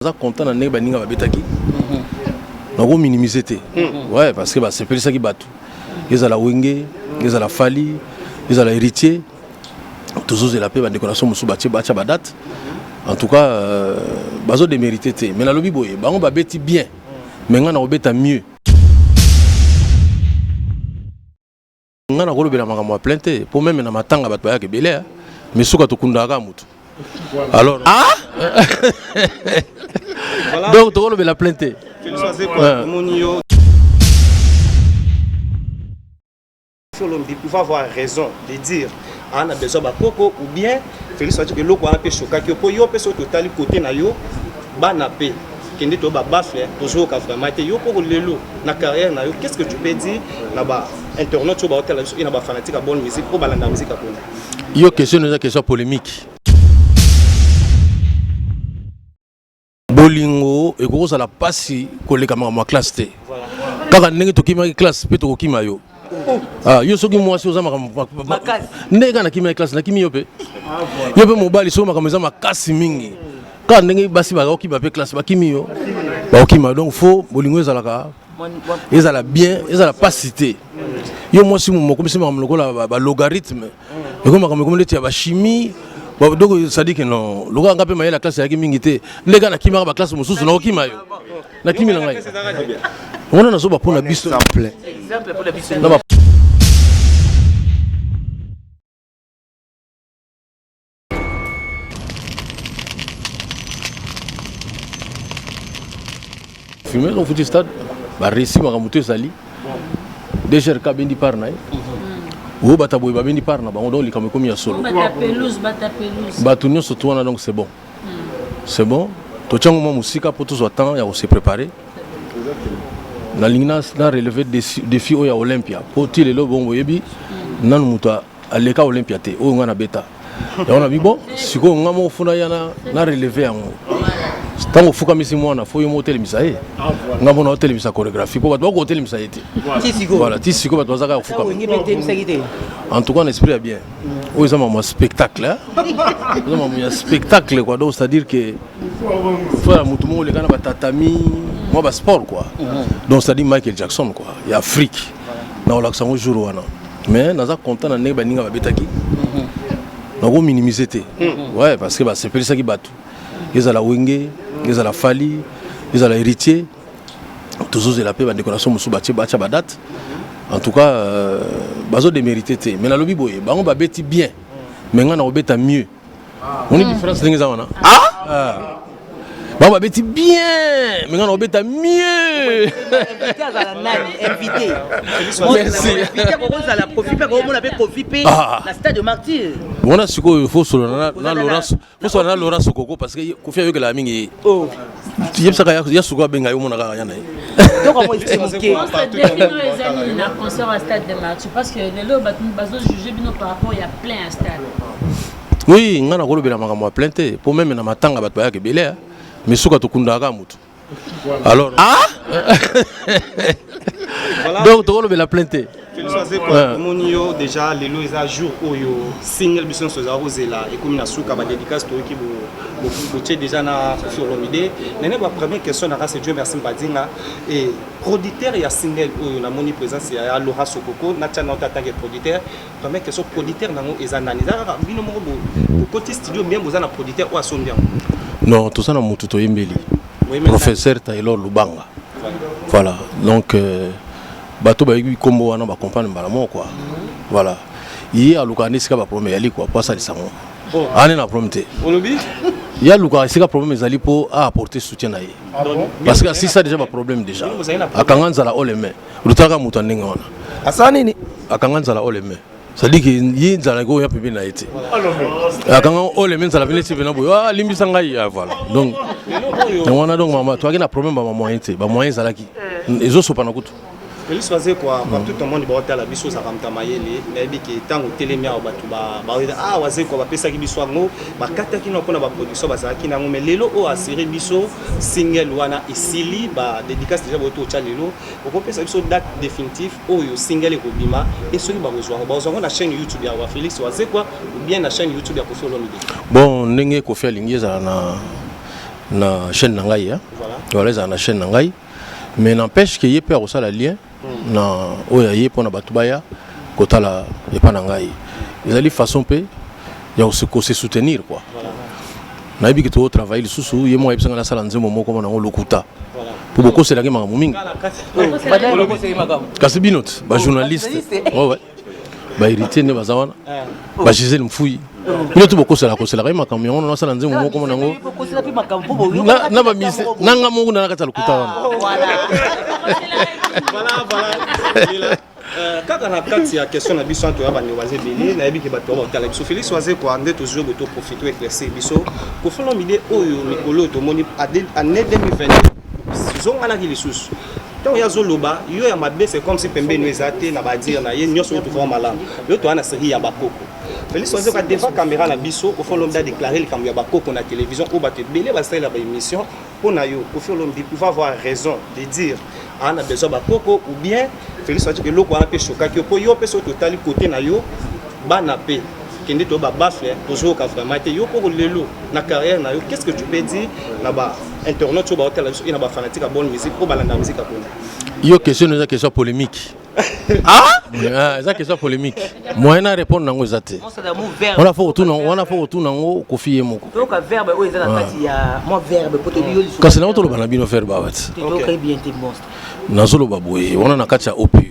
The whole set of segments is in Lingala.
Naza content na ndenge baninga babetaki, nako minimiser te. Ouais, parce que basepelisaki bato, ezala Wenge, ezala Fally, ezala Héritier. Tozozela mpe bandeko na so mosusu batie, batya badate. En tout cas, bazodémérite te, mais nalobi boye: bango babeti bien, mais ngai nakobeta mieux. Ngai nakolobela makambo ya plein te, mpo même na matanga bato bayaka ebele, mais suka tokundaka kaka motu. Alors, ah, donc tokolobela plein te. Omoni yo il faut avoir raison de dire ana besoin bakoko ou bien Félix Wazekwa. Eloko wana mpe shokaki yo, mpo yo mpe soki totali kote na yo, bana mpe kende to babaffle, tozoyoka vraiment te. Yo mpo lelo na carrière na yo, qu'est ce que tu peux dire na bainternaute oyo baotala biso e na bafanatique ya bonne musique mpo balanda musique ya Congo? Yo, question eza question polémique. Bolingo ekoki kozala mpasi koleka makambo ya classe te. Kaka ndenge tokimaki classe mpe tokokima yo. Ah, yo soki mwasi oza makambo ndenge kaka nakimaki classe, nakimi yo mpe. Yo mpe mobali, soki makambo eza makasi mingi, kaka ndenge basi bakokima mpe classe, bakimi yo, bakokima. Donc faut bolingo ezalaka, ezala bien, ezala pasi te. Yo mwasi mokomisi makambo lokola balogarithme, ekomi makambo ekomi neti ya bachimie. Donc c'est-à-dire que non, lokola nga mpe mayele ya classe eyaki mingi te, nde kaka nakimaka baklasse mosusu, nakokima yo, nakimi na ngai wana. Nazoba mpona biso na filme ofuti stade, baréussi makambo to ezali. DGRK abendi part na ye, oyo bato boye babendi part na bango. Donc likambo ekomi ya solo, bato nyonso to wana. Donc c'est bon, c'est bon. Totiango mwa mosika mpo tozwa temps ya kose préparer. Nalingi na relever défi oyo ya Olympia, mpo ti lelo bongo boyebi nanu moto aleka Olympia te oyo ngai nabeta yango. Nabi bon, sikoyo ngai moko funa ya na relever yango. Ntango ofukamisi mwana, fo yo moko otelemisa ye. Ngai mona otelemisa chorégraphie, mpo bato bako otelemisa ye te. Voilà, ti sikoyo bato baza kaka kofukama. En tout cas, na esprit ya bien, oyo eza mamo ya spectacle, eza mamo ya spectacle quoi. Donc c'est à dire que faut ya motu moko oleka na batatami mwa basport quoi. Donc c'est à dire Michael Jackson quoi ya Afrique, na olakisa yango jour wana. Mais naza content na ndenge baninga babetaki, nakominimiser te. Ouais, parce que basepelisaki bato, ezala Wenge, ezala Fally, ezala Héritier. Tozozela mpe bandeko na so mosusu batie, batya badate. En tout cas, bazodémérite te, mais nalobi boye: bango babeti bien, mais ngai nakobeta mieux. Moni différence ndenge eza wana? Ah, bango babeti bien, mais ngai nakobeta mieux. Azala nani invité? Merci. Kokozala Kofi mpe, akomona mpe Kofi mpe na stade de Martyr. Wana sikoyo faut solola na Laurence, faut solola na Laurence Okoko, parce que Kofi ayokelaka mingi ye. Yebisaka ya suko abenga yo, omona kaka ya na ye. Eza nini na concert ya stade de Martyr? Parce que lelo bato bazojuge bino par rapport ya plein ya stade. Oui, ngai nakolobela makambo ya plein te, mpo même na matanga bato bayaka ebele, mais suka tokundaka kaka motu. Alors, ah, donc tokolobela plein te. Omoni yo déjà lelo eza jour oyo single biso nyonso ezala kozela, ekomi na suka. Badédicace toyoki botie déjà na Kofi Olomide. Nene, ba première question naka, c'est Dieu merci Mbadinga et producteur ya single oyo. Namoni présence ya Laura Sokoko natia na en tant que producteur. Première question, producteur nango eza nani? Eza kaka bino moko bokoti studio bien, boza na producteur oyo asombi yango? Non, toza na motu toyembeli, professeur Taylor Lubanga. Voilà, donc bato bayebi nkombo wana, bacomprendre mbala moko quoi. Voilà, ye alukaka nde esika baproblème eyali quoi, po asalisa yango. Ane na problème te. Olobi? Ye alukaka esika problème ezali mpo aapporter soutien na ye, parce que asisa déjà baproblème déjà. Akanga nzala oleme, olutaka moto ya ndenge wana. Asala nini? Akanga nzala oleme, c'est-à-dire que ye nzala ekoya pembeni na ye te. Akanga oleme nzala pene ti pena boye, alimbisa ngai. Voilà, donc yango wana. Donc mama, toyaki na problème bamoyen te, bamoyen ezalaki, ezosopana kutu. Félix Wazekwa, partout au monde baotala biso, ozalaka moto ya mayele. Nayebi ke ntango otelemi awa, bato ah, Wazekwa bapesaki biso yango, bakataki na mpona baproduction bazalaki nango. Mais lelo oyo asere biso single wana esili, badédicace déjà boyo totya lelo. Okopesa biso date définitive oyo single ekobima e soki bakozwa yango, bakozwa yango na chaîne YouTube ya Félix Wazekwa ou bien na chaîne YouTube ya Kofi Olomide? Bon, ndenge Kofi alingi ezala na Na chaîne na ngai, hein. Voilà, ezala na chaîne na ngai. Mais n'empêche que ye mpe akosala lien na oyo aye mpona bato baya kotala epa na ngai. Ezali façon mpe ya kose soutenir, quoi. Nayebi ke totravaille lisusu. Ye moko ayebisanga nasala nzembo moko mona yango lokuta mpo bokoselaki makambo mingi. Kasi bino te bajournaliste, ouais. Bahéritier nde baza wana, bagisele mfui, bino to bokosela koselaka ye makambo yango. Nasala nzembo moko mona yango na bamise nanga moko na kati ya lokuta wana. Voilà. Kaka na kati ya question na biso, anto ya bandeko baza ebele, nayebi ke bato baotala biso. Félix Wazekwa, nde tozwi boye, toprofite éclaircir biso. Koffi Olomide oyo mikolo oyo tomoni année 2022 zonganaki lisusu, ntango ye azoloba yo ya mabe, c'est comme si pembeni eza te na badire na ye nyonso oyo tovaa malamu. Yo toza na série ya bakoko. Félix Wazekwa, devant caméra na biso, Koffi Olomide adéclaré likambo ya bakoko na télévision oyo bato ebele basalela baémission. Mpo na yo, Koffi Olomide pouvait avoir raison de dire aa na besoin bakoko, ou bien Félix Wazekwa, eloko wana mpe shokaki yo? Mpo yo mpe soki totali kote na yo, bana mpe kende to babafle, tozoyoka vraiment te yo mpo lelo na carrière na yo. Qu'est ce que tu peux dire na ba internaute oyo baotala biso e na bafanatique ya bonne musique oyo balanda musique ya Congo? Yo, question eza question polémique. Ah, eza question polémique, moyen na répondre nango eza te. Wana fo kotuna, wana fo kotuna yango Kofi ye moko. Kasi nango toloba na bino verbe awa ti nazoloba boye wana na kati ya opu.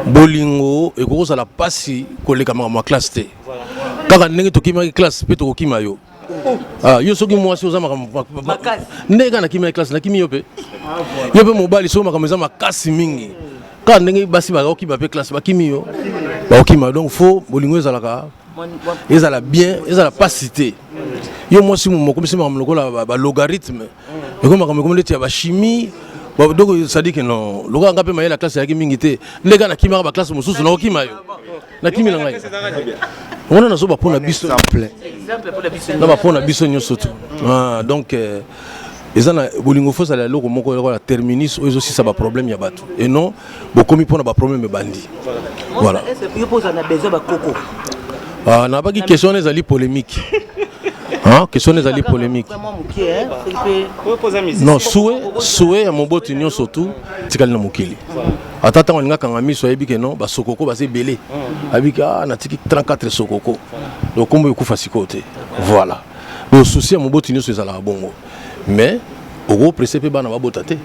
Bolingo ekoki kozala mpasi koleka makambo ya classe te. Kaka ndenge tokimaki classe mpe tokokima yo. Ah, yo soki mwasi oza makambo ndenge kaka nakimi ya classe, nakimi yo mpe. Yo mpe mobali, soki makambo eza makasi mingi, kaka ndenge basi bakokima mpe classe, bakimi yo, bakokima. Donc faut bolingo ezalaka, ezala bien, ezala pasi te. Yo mwasi mokomisi makambo lokola balogarithme, ekomi makambo ekomi neti ya bachimie. Donc c'est-à-dire que non, lokola nga mpe mayele ya classe eyaki mingi te, nde kaka nakimaka baklasse mosusu, nakokima yo, nakimi na ngai wana. Nazoba mpona biso na bapona biso nyonso tu. Donc eza na bolingo, fo ezala eloko moko lokola terminus oyo ezosisa baproblème ya bato, et non bokomi mpona baproblème ebandi. Voilà. Nabaki question wana ezali polémique. Question wana ezali polémique. Non, souhait ya moboti nyonso tu tikali na mokili, ata ntango alingi akanga miso, ayebi ke non, basokoko baza ebele, ayebi ke ah, natiki 34 sokoko, donc kombo ekufa sikoyo te. Voilà. Donc souci ya moboti nyonso ezalaka bongo, mais okopresse mpe bana babota te,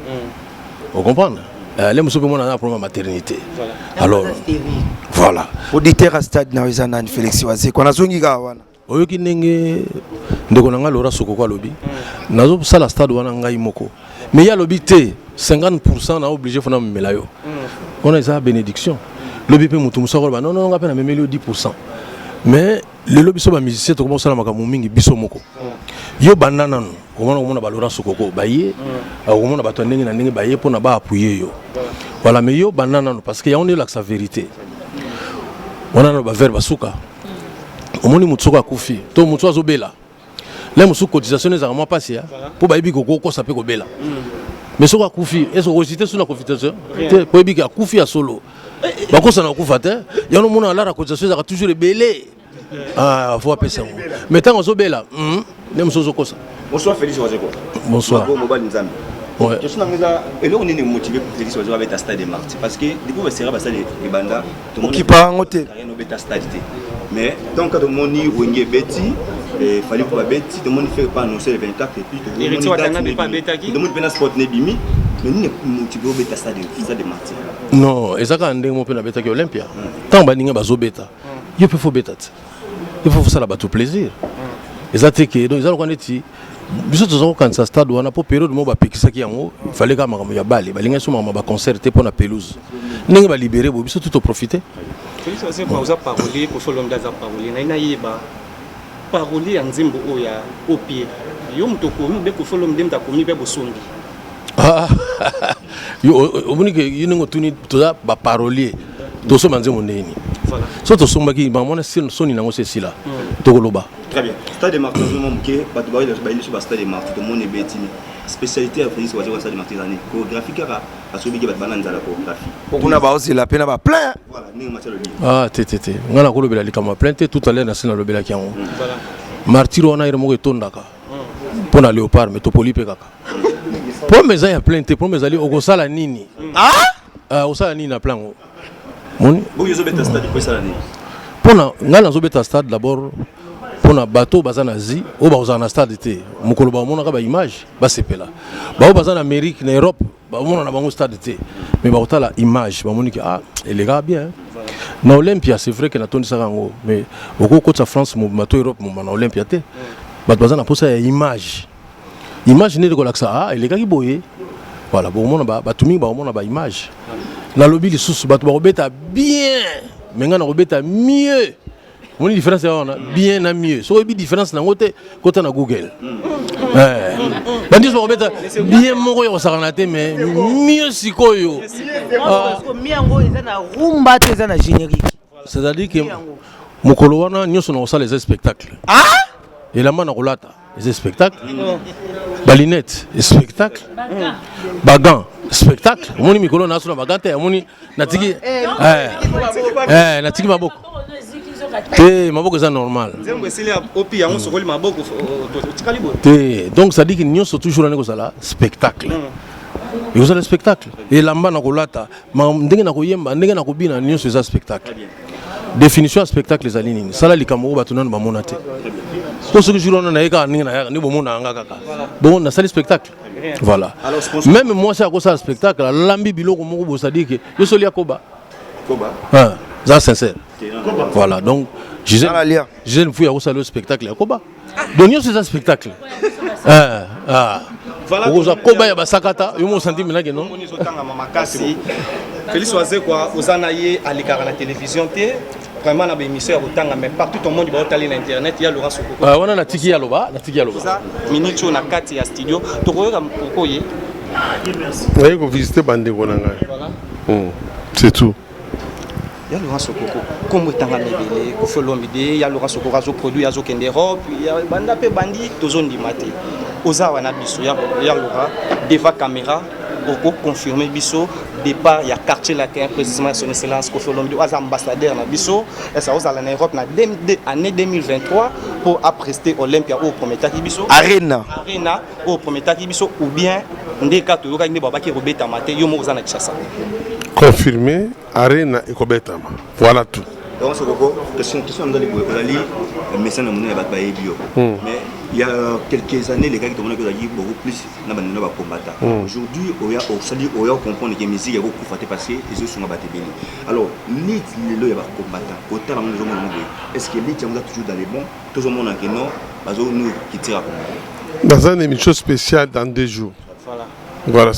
ocomprendre? Le mosusu mpe mwana aza na problème ya maternité, alors voilà. Auditeur ya stade na yo eza nani, Félix Wazekwa? Nazongi kaka wana. Oyoki ndenge ndeko na ngai Lora Sokoko alobi, nazosala stade wana ngai moko, mais ye alobi te 50 na obligé fona memela yo. Wana eza bénédiction. Lobi mpe motu mosu akoloba non, non, nga mpe namemeli yo 10. Mais lelo biso bamusicien tokoma kosala makambo mingi biso moko. Yo banda nanu komona, komona balora Sokoko baye, akomona bato ya ndenge na ndenge baye mpona baappuyer yo. Voilà. Mais yo banda nanu, parce que yango nde elakisa vérité wana. Nano bavere basuka, omoni motu soki akufi to motu azobela, le mosusu cotisation ezalaka mwa mpasi ya mpo bayebi kokokosa mpe kobela. Mais soki akufi, est ce okosite su na cotisation te? Po yebi ke akufi ya solo, bakosana kokufa te. Yango omona alara cotisation ezalaka toujours ebele. Fo apesa yango. Mais ntango azobela, nde mosusu ozokosa. Bonsoir Félix Wazekwa. Bonsoir. Mobali Nzambe. Ouais. Question na nga, eloko nini motivé Félix Wazekwa abeta stade de Martyr? Parce que depuis basera basali ebanda, okipa yango te. Obeta stade te. Mais donc quand tomoni Wenge ebeti, Fally mpo babeti, tomoni Ferre pas annoncé le 24, et puis tomoni mpe na sport nebimi, mais nini motivé obeta stade de Martyr? Non, eza kaka ndenge mo mpe nabetaki Olympia. Ntango baninga bazobeta, yo mpe fo beta te, yo fo fosala bato plaisir. Eza te ke donc eza lokola neti biso toza kokanisa stade wana mpo période moko bapekisaki yango, fallait kaka makambo ya bale, balingaki so makambo ya baconcert te mpo na pelouse. Ndenge balibere boye, biso tu toprofite. Félix Wazekwa, oza parolier, Koffi Olomide aza parolier. Naye nayeba parolier ya nzembo oyo ya opire, yo moto okomi obe Koffi Olomide moto akomi mpe bosombi? Omoni ke yo ndenge otuni, toza baparolier, tosomba nzembo ndenge nini? So tosombaki bango wana, soni nango se esila, tokoloba. Très bien. Stade de Martyr, ozoma moke, bato bayeli biso ba stade de Martyr, tomoni ebeti. Spécialité ya Félix Wazekwa, stade de Martyr ezali chorégraphie kaka, asobiki bato bana nzala chorégraphie. Kuna baozela mpe na baplein. Voilà, ndenge Mathieu alobi. Ah, te te te, ngai nakolobela likambo ya plein te. Tout à l'heure nasi nalobelaki yango. Martyr wana ere moko etondaka. Mpo na Léopard, mais topoli mpe kaka. Problème eza ya plein te, problème ezali okosala nini? Ah, osala nini na plein ngo? Moni? Boki ozobeta stade po esala nini? Mpona ngai nazobeta stade d'abord mpona bato baza na Asie oyo bakozala na stade te, mokolo baomonaka baimage basepela. Bao baza na Amérique, na Europe, bamona na bango stade te, mais bakotala image, bamoni ke ah, elekaka bien na Olympia. C'est vrai ke natondisaka yango, mais okokotisa France mobima to Europe mobima na Olympia te. Bato baza na mposa ya image. Image nde ekolakisa ah, elekaki boye. Voilà, bokomona bato mingi bakomona baimage. Nalobi lisusu, bato bakobeta bien, mais ngai nakobeta mieux. Omoni différence ya wana, bien na mieux? Soki oyebi différence nango te, kota na Google. Bandi nyonso bakobeta bien moko ya kosakana te, mais mieux sikoyo. Mi yango eza na rumba to eza na générique? C'est-à-dire que mokolo wana nyonso na kosala eza spectacle. Elamba na kolata eza spectacle, balunettes spectacle, bagants spectacle. Omoni mikolo naso na bagants te, omoni natiki natiki maboko te, maboko eza normal. Nzembo esili, opi yango, sokoli maboko, otikali boye. Te, donc c'est à dire que nyonso toujours wana ekozala spectacle, ekozala spectacle. Elamba na kolata, ndenge na koyemba, ndenge na kobina, nyonso eza spectacle. Définition ya spectacle ezali nini? Sala likambo oyo bato nano bamona te, po soki jour wana naye kaka ndenge nayaka nde bomona yanga kaka bongo, nasali spectacle. Voilà. Même mwasi akosala spectacle, alambi biloko moko bo, c'est-à-dire que yo soli akoba za sincère. Voilà, donc Gisèle, Gisèle Mfuya akosala yo spectacle ya koba. Donc nyonso eza spectacle. Okozwa koba ya basakata yo mo osanti menake non. Ezotangama makasi. Félix Wazekwa oza na ye, alekaka na télévision te vraiment na baémission ya kotanga, mais partout au monde baotali na internet ya Laurent Sokoko. Wana natiki ya loba, natiki ya loba. Oza minute oyo na kati ya studio, tokoyoka poko ye. Naye kovisite bandeko na ngai, c'est tout. Ya Laurent Sokoko, nkombo etangami ebele. Kofi Olomide, ya Laurent Sokoko azoproduire, azokende Europe, banda mpe bandi tozondima te. Oza awa na biso ya Laurent devant caméra, okoconfirme biso départ ya Quartier Latin, précisément Son Excellence Kofi Olomide oyo aza ambassadeur na biso, esa ozala na Europe na année 2023 mpo aprester Olympia oyo prometaki biso? Arena. Arena oyo prometaki biso, ou bien nde ka toyokaki nde babaki ekobetama te? Yo moko oza na Kinshasa. Confirmé, Arena ekobetama, voilà tout. Donc Sokoko, question nzali boye: ozali médecin na monene, bato bayebi yo, mais il y a quelques années elekaki, tomonaki ozalaki beaucoup plus na bandeko bacombattant. Aujourd'hui oya osali, oya comprendre ke musique ekokufa te parce que ezosunga bato ebele. Alors lutte lelo ya bacombattant, kotala ngo, ozomona ngo boye, est ce que lutte yango eza toujours dans les bons? Tozomona ke non, bazonukitira Congo. Dans une émission spéciale dans 2 jours. Voilà. Voilà.